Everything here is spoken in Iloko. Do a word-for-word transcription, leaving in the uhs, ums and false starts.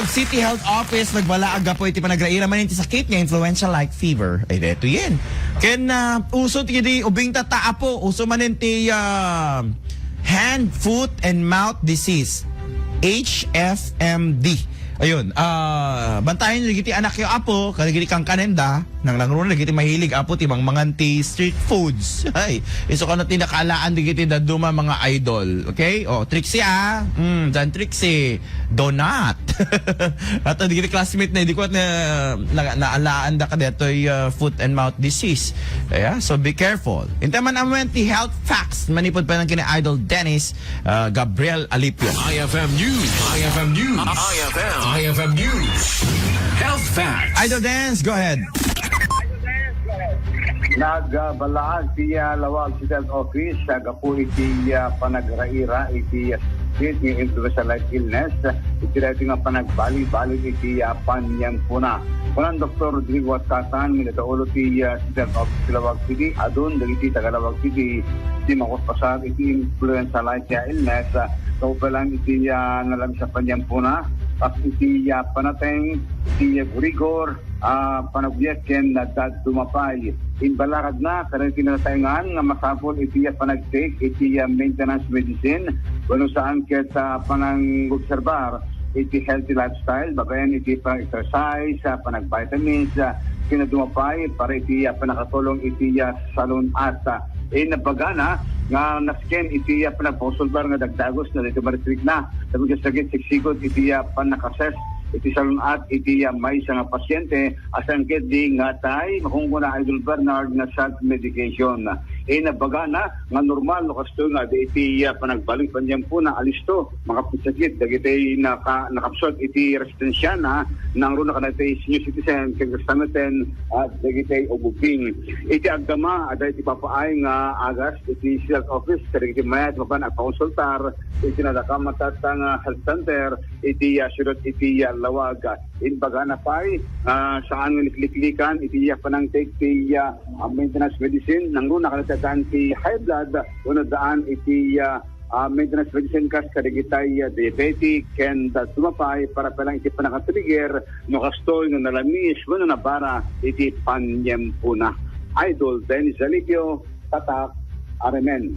City Health Office nagbalaag gapu iti panagraira manen ti sakit nga influenza-like fever. Ay, detoyen. Ken, ah, uso ti di ubing tatta, apo, uso manen ti, ah, hand, foot, and mouth disease, H F M D. Ayun, ah, bantayan dagiti anakyo, apo, kadagiti kankanenda, nang nangruna dagiti mahilig, apo, ti mangmangan ti street foods. Ay, isu kano ti nakaalaan dagiti dadduma, mga idol. Okay? O, Trixie, ah. Mm, dan Trixie. Donut. At dagiti classmate na, di ko na, na, naalaan da kadetoy, ah, foot and mouth disease. Kaya, so be careful. Intaman amen ti health facts. Manipod pa lang kini Idol Dennis, ah, Gabriel Alipio. I F M News. I F M News. I F M. I F M News. Health facts. Idol Dennis, go ahead. Nagbalaag ti, ah, Laoag City Health Office, ah, gapu iti, ah, panagraira iti, ah, sakit nga influenza-like illness, iti daytoy nga panagbali-bali iti, ah, paniempona. Kuna ni Doktor Rodrigo Atcatan, nga nagaulo ti, ah, City Health Office ti Laoag City, adun dagiti taga Laoag City ti makuspasar iti influenza-like, ah, illness, ah, kaupay lang iti, ah, nalamis a paniempona, kas iti, ah, panateng, iti, ah, gurigor, ah, panaguyat ken nagdaduma pay. Imbalakadna kadagiti kinataengan nga masapul iti, ah, panagtake iti, ah, maintenance medicine, wenno saan ket, ah, panangobserbar iti healthy lifestyle, babaen iti panag-exercise, ah, panag-vitamins, ah, ken nagduma pay para iti, ah, pannakatulong iti, ah, salun-at. Ah, inbagana nga nasken iti, ah, panagpakonsultar nga dagdagos na dito maritrikna. Tapos yung sakit, sigsigod iti, ah, pannakases iti salun-at iti, ah, maysa nga pasyente, asangkit di nga tay, makungkuna Idol Bernard nga self-medication. Inbagana nga normal no kasto nga di iti, ah, panagbalik paniempona, alisto, makapisakit, dagiti naka-, nakapsot iti residensya na, nangruna kadagiti senior citizen, ken kastameten, at dagiti ububing. Iti agdama, ada iti papaay nga agas, iti City Health Office, kadagiti mayat, mapan agpakonsultar, iti nadakamatata nga health center, iti, ah, siyudad iti, ah, Laoag. Inbagana pay, ah, saan nga likliklikan iti, ah, panangtake ti, ah, ah, maintenance medicine, nangruna kadagiti ti high blood, wenno daan iti, ah, ah, maintenance medicine kas kadagiti, ah, diabetic, ken dagduma pay para pay lang iti pannakatrigger, no kastoy, no nalamis, wenno nabara iti paniempona. Idol Dennis Alipio, Tatak, Aremen.